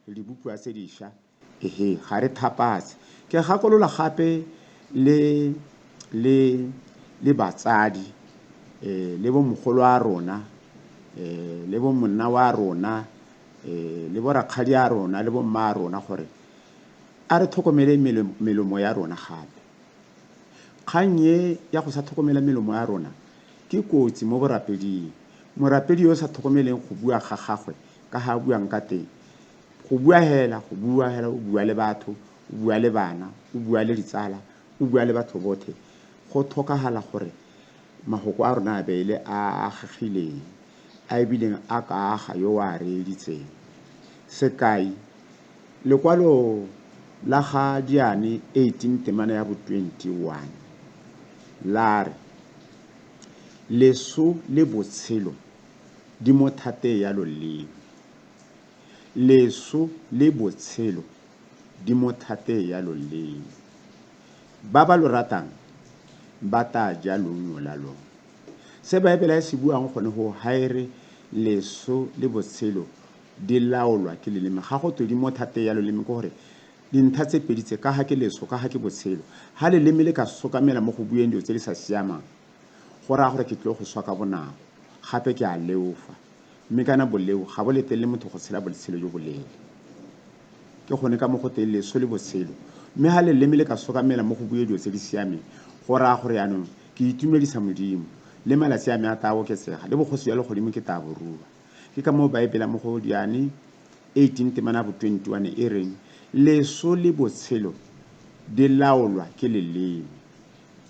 Re dibopiwa tse dišwa. Ehe, ga re thapatse. Ke gakolola gape le le le batsadi le bo mogolo wa rona le bo monna wa rona le bo rakgadi a rona le bo mma a rona gore a re tlhokomele melomo ya rona gape. Kgang e ya go sa tlhokomela melomo ya rona ke kotsi mo borapeding. Morapedi yo o sa tlhokomeleng go bua ga gagwe ka ga a buang ka teng, go bua hela, go bua hela, o bua le batho, o bua le bana, o bua le ditsala, o bua le batho botlhe, go tlhokagala gore mafoko a rona a be e le a a agegileng, a ebileng a ka aga yo o a reeditseng. Sekai, lekwalo la ga Diane 18 temana ya bo 21 la re, Leso le botshelo di mo thateng ya loleme. Leso le botshelo di mo thateng ya loleme. Ba ba lo ratang ba taa ja loungo la lona. Se Baebele e se buang gone go ga e re leso le botshelo di laolwa ke leleme. Ga go twe di mo thateng ya loleme ke gore dintlha tse pedi tse, ka ga ke leso, ka ga ke botshelo. Ha leleme le ka sokamela mo go bueng dilo tse di sa siamang, go raya gore ke tlile go swa ka bonako, gape ke a leofa. Mme kana boleo ga bo letelele motho go tshela botshelo jo boleele. Ke gone ka mo go teng leso le botshelo. Mme ha leleme le ka sokamela mo go bueng dilo tse di siameng, go raya gore jaanong ke itumedisa Modimo, le malatsi a me a tlaa oketsega, le bogosi jwa legodimo ke tlaa bo rua. Ke ka moo Baebele mo go Diane 18 temana ya bo 21 e reng, Leso le botshelo di laolwa ke leleme.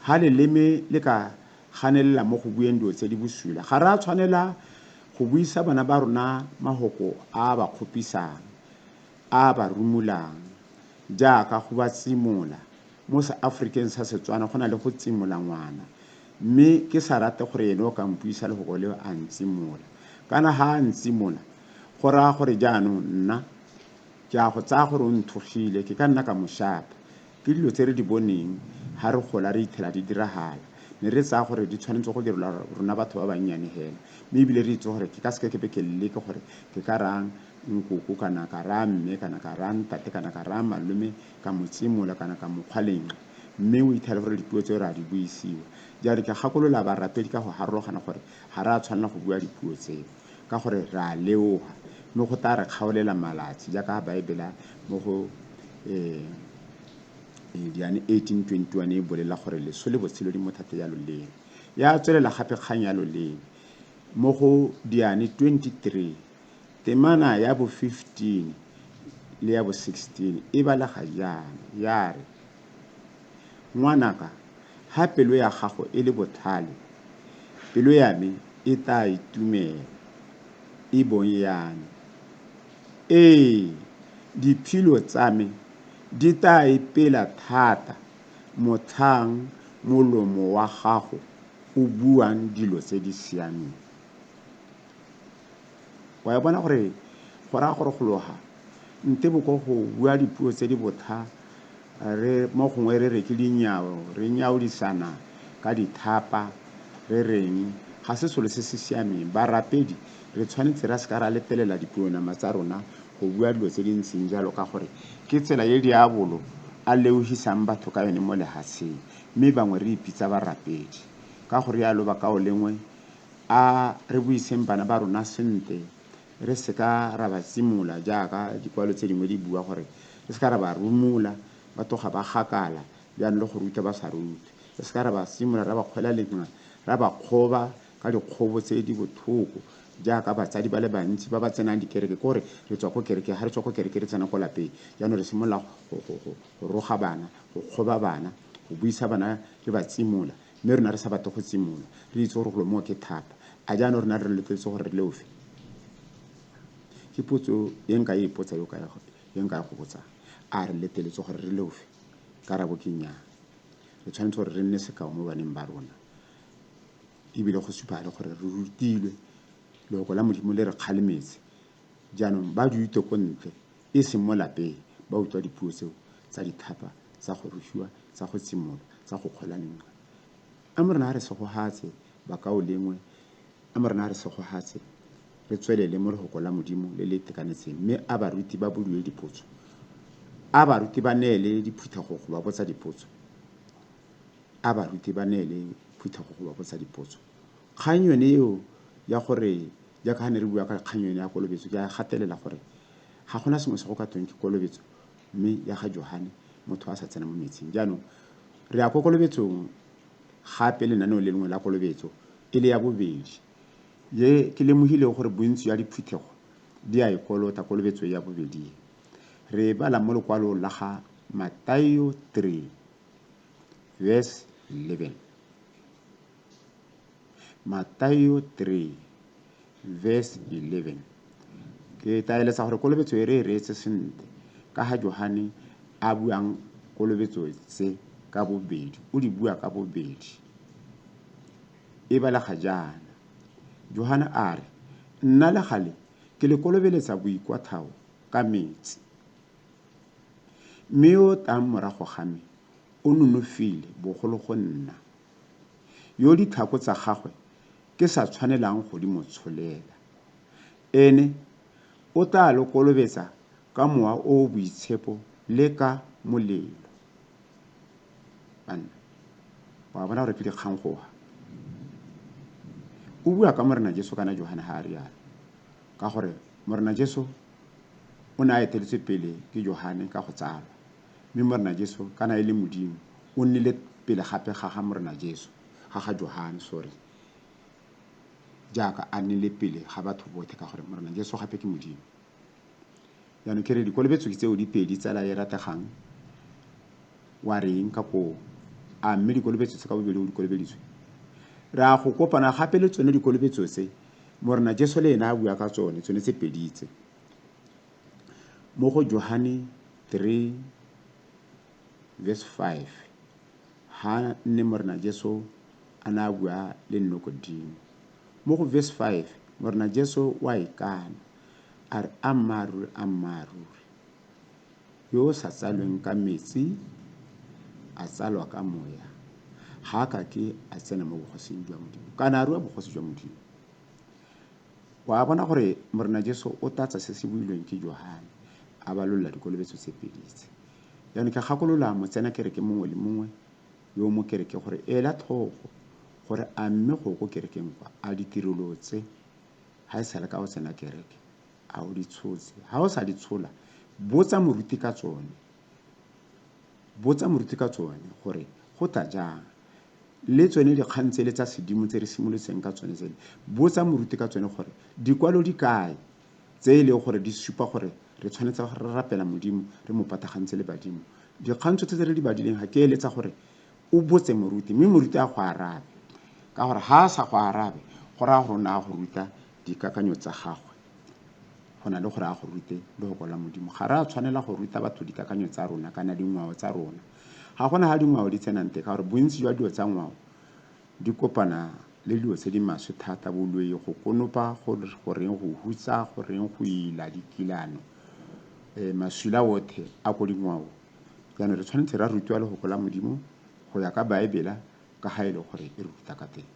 Ha leleme le ka ganelela mo go bueng dilo tse di bosula, ga re a tshwanela go buisa bana ba rona mahoko a a ba kgopisang, a a ba rumolang, jaaka go ba tsimola. Mo Seaforikeng sa Setswana go na le go tsimola ngwana, mme ke sa rate gore ene o ka mpuisa lehoko leo a ntsimola. Kana ha a ntsimola, go raya gore jaanong nna ke a go tsaya gore o nthogile, ke ka nna ka mo shapa. Ke dilo tse re di boneng ha re gola re ithela di diragala. Ne re tsaya gore di tshwanetse go direlwa rona batho ba bannyane hela. Mme ebile re itse gore ke ka seke ke be ke leke gore ke ka raya nkoko kana ka raya mme kana ka raya ntate kana ka raya malome ka mo tsimola kana ka mo kgwa lenqe. Mme o ithele gore dipuo tseo re a di buisiwa. Jaanong ke gakolola barapedi ka go harologana gore ga re a tshwanela go bua dipuo tseo ka gore re a leoga mme go tla re kgaolela malatsi jaaka Baebele mo go Diane 1821 e bolela gore leso le botshelo di mo thate ya loleme. Ya tswelela gape kgang ya loleme mo go Diane 23 temana ya bo 15 le ya bo 16 e balega jaana ya re, Ngwanaka, ha pelo ya gago e le botlhale, pelo ya me e tla itumela, e bong ya me. Ee, diphilo tsa me di tla ipela thata motlhang molomo wa gago o buang dilo tse di siameng. Wa e bona gore go raya gore go loga nte boko go bua dipuo tse di botlha re mo gongwe re re ke dinyao, re nyaodisana ka dithapa, re reng, ga se selo se se siameng. Barapedi re tshwanetse ra se ka ra letelela dipuonama tsa rona go bua dilo tse di ntseng jalo ka gore ke tsela e diabolo a leohisang batho ka yone mo lehatsheng, mme bangwe re ipitsa barapedi. Ka go rialo bakaolengwe, a re buiseng bana ba rona sentle, re se ka ra ba tsimola jaaka dikwalo tse dingwe di bua gore re se ka ra ba rumola ba tloga ba gakala jaanong le go ruta ba sa rute. Re se ka ra ba simola ra ba kgwela lenga, ra ba kgoba ka dikgobo tse di botlhoko jaaka batsadi ba le bantsi ba ba tsenang dikereke. Ke gore re tswa ko kerekeng, ga re tswa ko kereke re tsena ko lapeng, jaanong re simolola go roga bana, go kgoba bana, go buisa bana re ba tsimola, mme rona re sa batle go tsimolwa, re itse gore golo moo ke thata. A jaanong rona re letleletswe gore re leofe? Ke potso e nka e ipotsa yo e nka e go botsang. A re letleletswe gore re leofe? Karabo ke nnyaa. Re tshwanetse gore re nne sekao mo baneng ba rona, ebile go supagale gore re rutilwe, lehoko la Modimo le re kgalemetse. Jaanong ba di utlwe ko ntle, e seng mo lapeng, ba utlwa dipuo tseo tsa dithapa, tsa go rufiwa, tsa go tsimolwa, tsa go kgwelwa lenga. A Morena a re segohatse, bakaulengwe, a Morena a re segohatse. Re tswelele mo Lehoko la Modimo le le itekanetseng mme a baruti ba bodiwe dipotso. A baruti ba neele diphuthego go ba botsa dipotso. A baruti ba neele phuthego go ba botsa dipotso. Kgang yone eo ya gore jaaka ga ne re bua ka kgang yone ya kolobetso, ke a gatelela gore ga gona sengwe se go ka tweng ke kolobetso mme ya ga Johane motho a sa tsena mo metsing. Jaanong re ya ko kolobetsong gape lenaneo le lengwe la kolobetso e le ya bobedi. Ye ke lemogileng gore bontsi jwa diphuthego di a e kolota kolobetso ya bobedi e. Re e bala mo lekwalong la ga Mathaio 3 verse 11. Mathaio 3 verse 11. Ke tla eletsa gore kolobetso e re e reetse sentle ka ga Johane a buang kolobetso tse ka bobedi, o di bua ka bobedi. E balega jaana, Johane a re, Nna le gale ke le kolobeletsa boikwatlhao ka metsi, mme yo o tlang morago ga me o nonofile bogolo go nna, yo ditlhako tsa gagwe ke sa tshwanelang go di mo tsholela. Ene o tla lo kolobetsa ka mowa o o boitshepo le ka molelo. Banna, wa bona gore ke dikgang goga. O bua ka Morena Jesu kana Johane ga a rialo, ka gore Morena Jesu o ne a eteletswe pele ke Johane ka go tsalwa. Mme Morena Jesu, kana e le Modimo, o nnile pele gape ga ga Morena Jesu, ga ga Johane, sorry, jaaka a nnile pele ga batho botlhe, ka gore Morena Jesu gape ke Modimo. Jaanong ke re dikolobetso ke tseo di pedi, tsala e rategang, wa reng ka koo? A mme dikolobetso tse ka bobedi o di kolobeditswe? Re a go kopana gape le tsone dikolobetso tse, Morena Jesu le ena a bua ka tsone, tsone tse pedi tse. Mo go Johane 3 verse 5, ha nne Morena Jesu a ne a bua le Nnokodimo. Mo go verse 5, Morena Jesu o a ikana, a re, Ammaaruri, ammaaruri, yo o sa tsalweng ka metsi, a tsalwa ka moya, ga a ka ke a tsena mo bogosing jwa Modimo, kana a rua bogosi jwa Modimo. Wa bona gore Morena Jesu o tlatsa se se builweng ke Johane, a balolola dikolobetso tse pedi tse. Jaanong ke gakolola motsena kereke mongwe le mongwe yo o mo kereke gore ela tlhoko gore a mme go ko kerekeng kwa a ditirelo tse ha e sale ka o tsena kereke a o di tshotse. Ha o sa di tshola, botsa moruti ka tsone. Botsa moruti ka tsone gore go tla jang. Le tsone dikgang tsele tsa sedimo tse re simolotseng ka tsone tsele, botsa moruti ka tsone gore dikwalo di kae tse e leng gore di supa gore re tshwanetse re rapela Modimo re mo patagantse le badimo. Dikgang tsotlhe tse re di badileng ga ke eletsa gore o botse moruti mme moruti a go arabe, ka gore ga a sa go arabe go raya gore o ne a go ruta dikakanyo tsa gagwe go na le gore a go rute lehoko la Modimo. Ga re a tshwanela go ruta batho dikakanyo tsa rona kana dingwao tsa rona. Ga gona ga dingwao di tsenang teng ka gore bontsi jwa dilo tsa ngwao di kopana le dilo tse di maswe thata, boloi, go konopa, goreng go hutsa, goreng go ila dikilano, masula otlhe a ko dingwao. Jaanong re tshwanetse ra rutiwa lehoko la Modimo go ya ka Baebela ka ga e le gore e re ruta ka teng.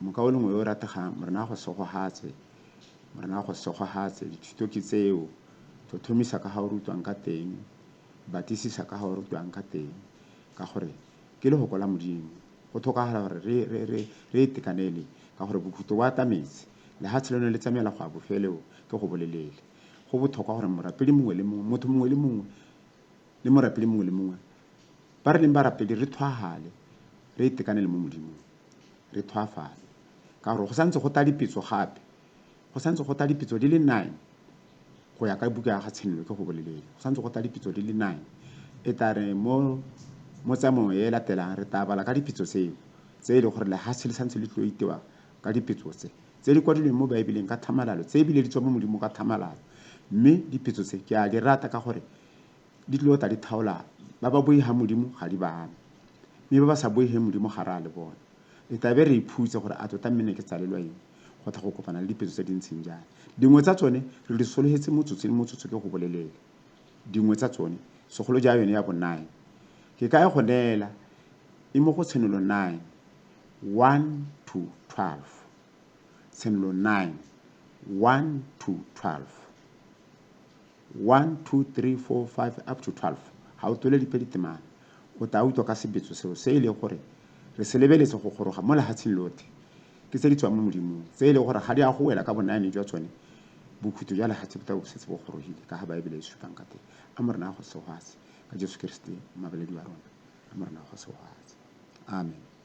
Mokaulengwe yo o rategang, Morena a go segohatse, Morena a go segohatse. Dithuto ke tseo, tlhotlhomisa ka ga o rutwang ka teng, batlisisa ka ga o rutwang ka teng, ka gore ke lehoko la Modimo. Go tlhokagala gore re itekanele ka gore bokhutlo bo atametse. Lehatshe leno le tsamaela go ya bofelong, ke go bolelele. Go botlhokwa gore morapedi mongwe le mongwe, motho mongwe le mongwe le morapedi mongwe le mongwe, ba re leng barapedi re tlhwaafale, re itekanele mo Modimong, re tlhwaafale. Ka gore go santse go tla dipetso gape, go santse go tla dipetso di le nine go ya ka buka ya ga Tshenolo, ke go bolelele. Go santse go tla dipetso di le nine. E tla re mo mo tsamaong e e latelang re tla bala ka dipetso tseo tse e leng gore lehatshe le santse le tlo itewa ka dipetso tse tse di kwadilweng mo Baebeleng ka tlhamalalo, tse ebile di tswa mo Modimo ka tlhamalalo. Mme dipetso tse ke a di rata ka gore di tlilo tla di thaola ba ba boigang Modimo ga di ba ame, mme ba ba sa boigeng Modimo ga re a le bona. E tla be re iphutse gore a tota mme ne ke tsalelwa eng go tla go kopana le dipetso tse di ntseng jaana. Dingwe tsa tsone re di sologetse motsotso le motsotso ke go bolelele. Dingwe tsa tsone, segolo jang yone ya bo nine, ke ka e go neela e mo go Tshenolo 9, 1 to 12. Tshenolo 9, 1 to 12. 1, 2, 3, 4, 5 up to 12. Ga o tole dipe ditemana. O tla utlwa ka sebetso seo se e leng gore re se lebeletse go goroga mo lehatsheng lothe. Ke tse di tswang mo Modimong, tse e leng gore ga di a go wela ka bonane jwa tsone, bokhutlo jwa lehatshe bo tla bo setse bo gorogile, ka ga Baebele e supang ka teng. A Morena a go segofatse ka Jesu Keresete, Mmabaledi wa rona. A Morena a go segofatse. Amen.